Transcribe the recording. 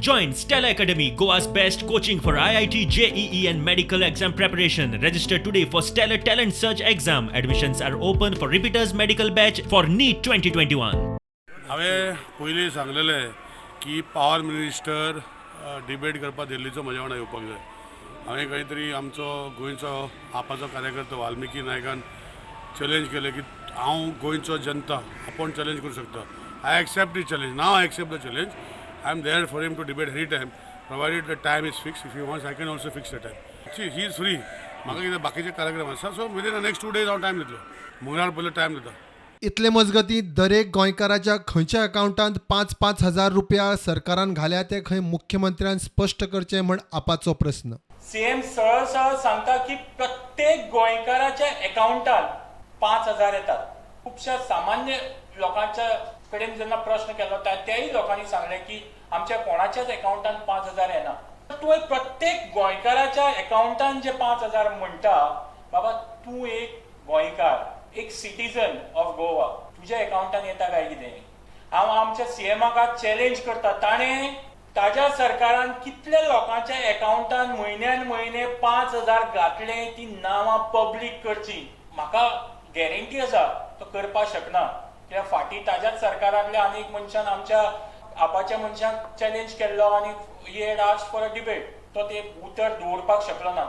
Join Stellar Academy, Goa's best coaching for IIT, JEE and medical exam preparation. Register today for Stellar Talent Search exam. Admissions are open for repeaters medical batch for NEET 2021. हांवें पयलीं सांगलेलें की power minister debate करपाक दिल्लीचो म्हज्या वांगडा येवपाक जाय. हांवें खंय तरी आमचो गोंयचो आपाचो कार्यकर्तो वाल्मिकी नायकान चॅलेंज केलें की हांव गोंयचो जनता आपूण चॅलेंज करूं शकता. I accept the challenge. Now I accept the challenge. I am there for him to debate any time, provided the time is fix. If you wants, I can also fix the time. See, he is free. म्हाका कितें बाकीचे कार्यक्रम आसा, so within the next 2 days हांव time दितलो. मंगळार पयलो time दिता. इतले मजगतीं, दरेक गोंयकाराच्या खंयच्या अकावंटांत 5-5 हजार रुपया सरकारान घाल्या ते खंय मुख्यमंत्र्यान स्पश्ट करचें म्हण आपाचो प्रस्न. सीएम सरळ सरळ सांगता की प्रत्येक गोंयकाराच्या अकाउंटात 5,000 येतात. खुबश्या सामान्य लोकांच्या कडेन जेन्ना प्रश्न केलो, त्याही लोकांनी सांगलें की आमच्या कोणाच्याच अकाउंटात 5,000 येना. तूं प्रत्येक गोंयकाराच्या अकाउंटान जे 5,000 म्हणटा, बाबा, तूं एक गोंयकार, एक सिटीजन ऑफ गोवा, तुज्या अकाउंटान येता काय कितें? हांव आमच्या सीएमाक चॅलेंज करता, ताणें ताज्या सरकारान कितल्या लोकांच्या अकाउंटान म्हयन्यान म्हयने 5,000 घातले ती नांवां पब्लीक करची. म्हाका गॅरंटी आसा, तो करपाक शकना, कित्याक फाटीं ताज्याच सरकारांतल्या आनी एक मनशान आमच्या आपाच्या मनशाक चॅलेंज केल्लो आनी he had asked for a debate. तो ते उतर दवरपाक शकलो ना.